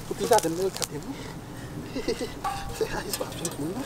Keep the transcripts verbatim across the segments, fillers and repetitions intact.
Pou ki jaden m nan, yo gade m. Se Alis pa ap jwenn moun nan.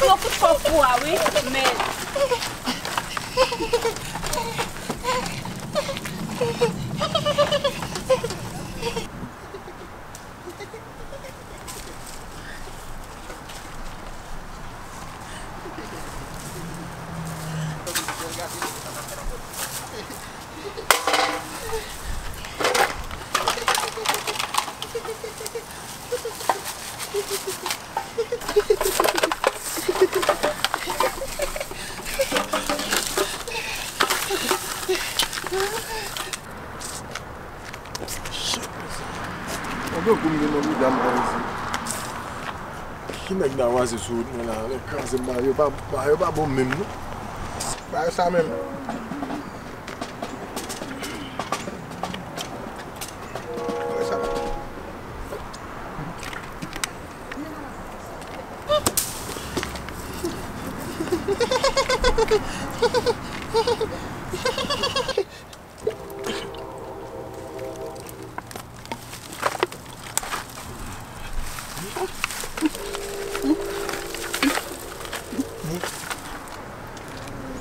Yo fout fò fou a wi, men. Anben kou m gen nan bouda m pa isit. Ki nèg nan waze sou wout mwen la, nèg kraze m, bagay yo pa, bagay yo pa bon menm non. Bagay sa menm. Bagay sa.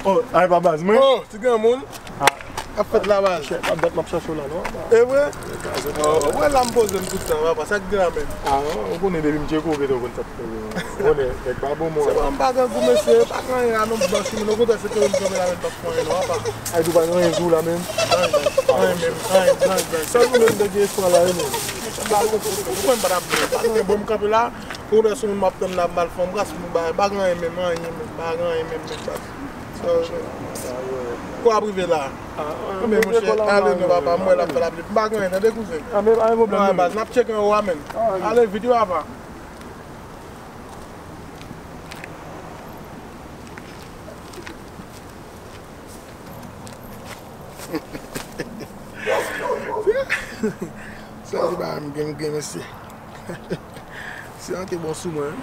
Oh, ay pa baz mwen. Oh, ti granmoun. Ah. K ap fèt la baz? Chè, ap dat m ap chache w la non. E vre? Oh, wè la m poze m tout tan papa, sa k gen la menm? Ah non, ou konnen depi m tcheke w gentan w konn sa k fè. Ou konnen, nèg pa bon mwen. Se pa m pa grangou mesye, pa gen anyen la non, m blanchi moun, okontrè se teren m kanpe la menm, pa fè anyen non papa. Ay tou pa gen anyen sou w la menm? Anyen, anyen menm, anyen, blanch, blanch. Sèl ou menm te gen espwa la wi menm. Ou konn m pa t ap bon, pa gen anyen, bon m kanpe la. Pou lè sou moun m ap tann la, m al fè yon bras pou m ba, pa gen anyen menm, anyen menm, pa gen anyen menm, menm baz. Sa yo, sa yo. Kwa ap rive la? Anben monchè, ale non papa, m wè l ap fè lapli. M pa gen anyen, tande kouzen. Anben pa gen pwoblèm non. Baz, n ap tcheke anwo a menm. Ale vit wi papa. Sa se ba m gen, m gen mesye. Se an te bon sou mwen wi.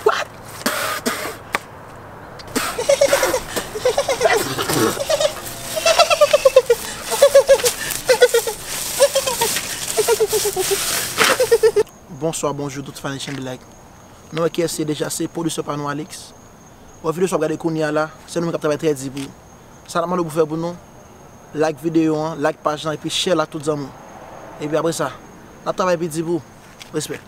What? Bonswa, bonjou tout fan Haitian Be Like. Nou wè kiyès se deja, se pwodiktè pa nou Alix. Wè videyo sa w ap gade kounye a la, se nou menm k ap travay trè di pou ou. Sa n ap mande w pou fè pou nou, like videyo an, like paj lan epi share l ak tout zanmi w. Epi apre sa, n ap travay pi di pou ou. Respè.